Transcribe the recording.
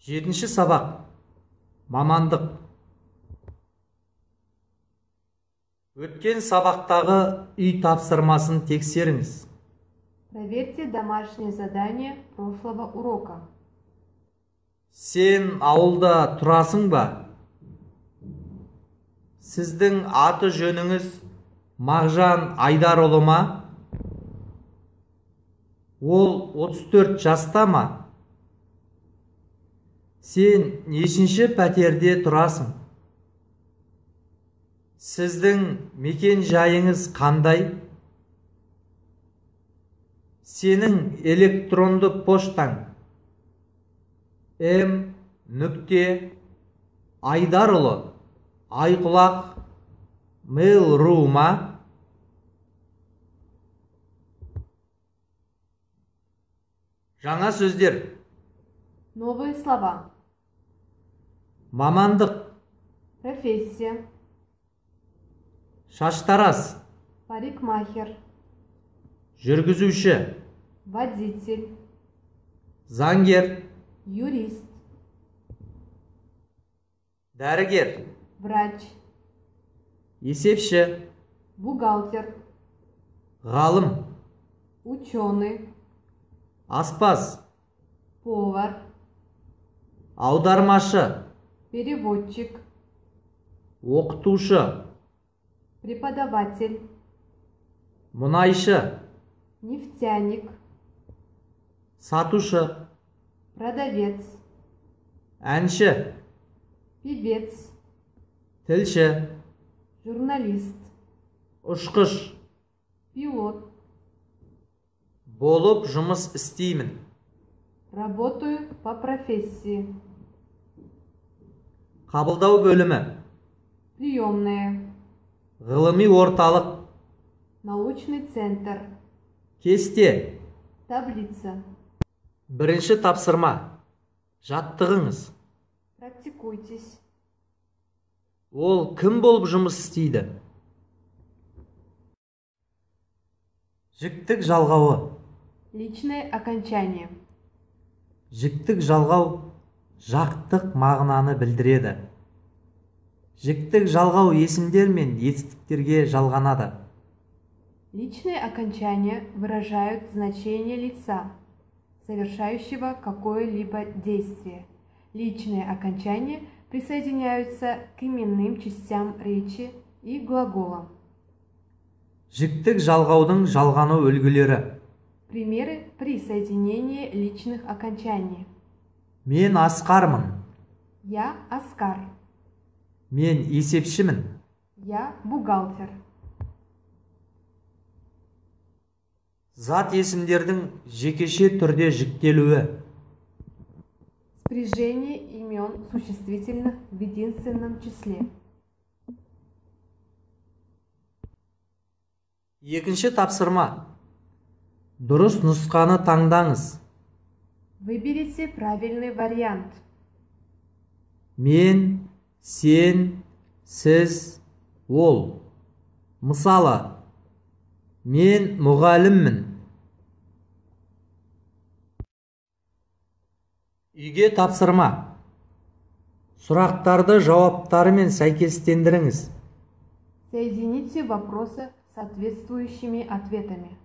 Жетінші сабақ. Мамандық. Өткен сабақтағы үй тапсырмасын тексеріңіз. Проверьте домашнее задание прошлого урока. Сен ауылда тұрасың ба? Сіздің аты жөніңіз Мағжан Айдарұлы ма? Ол 34 жаста ма? Сен нешінші пәтерде тұрасың? Сіздің мекен жайыңыз қандай? Сенің электронды поштаң м нүкте айдарұлы айқұлақ mail.ru ма? Жаңа сөздер. Новые слова. Мамандық. Профессия. Шаштараз. Парикмахер. Жүргізуші. Водитель. Заңгер. Юрист. Дәрігер. Врач. Есепші. Бухгалтер. Ғалым. Ученый. Аспаз. Повар. Аудармашы. Переводчик. Оқытушы. Преподаватель. Мұнайшы. Нефтяник. Сатушы. Продавец. Әнші. Певец. Тілші. Журналист. Ұшқыш. Пилот. Болып жұмыс істеймін. Работаю по профессии. Қабылдау бөлімі. Приемная. Ғылыми орталық. Научный центр. Кесте. Таблица. Бірінші тапсырма. Жаттығыңыз. Практикуйтесь. Ол кім болып жұмыс істейді? Жіктік жалғауы. Личное окончание. Жіктік жалғау жақтық мағынаны білдіреді. Жіктік жалғау есімдер мен етістіктерге жалғанады. Личные окончания выражают значение лица, совершающего какое-либо действие. Личные окончания присоединяются к именным частям речи и глаголам. Жіктік жалғаудың жалғану үлгілері. Примеры присоединения личных окончаний. Мен Асқармын. Я Аскар. Мен есепшімін. Я бухгалтер. Зат есімдердің жекеше түрде жіктелуі. Спряжение имен существительных в единственном числе. Екінші тапсырма. Дұрыс нұсқаны таңдаңыз. Выберите правильный вариант. Мен, сен, сіз, ол. Мысалы, мен мұғаліммін. Үйге тапсырма. Сұрақтарды жауаптарымен сәйкестендіріңіз. Соедините вопросы с соответствующими ответами.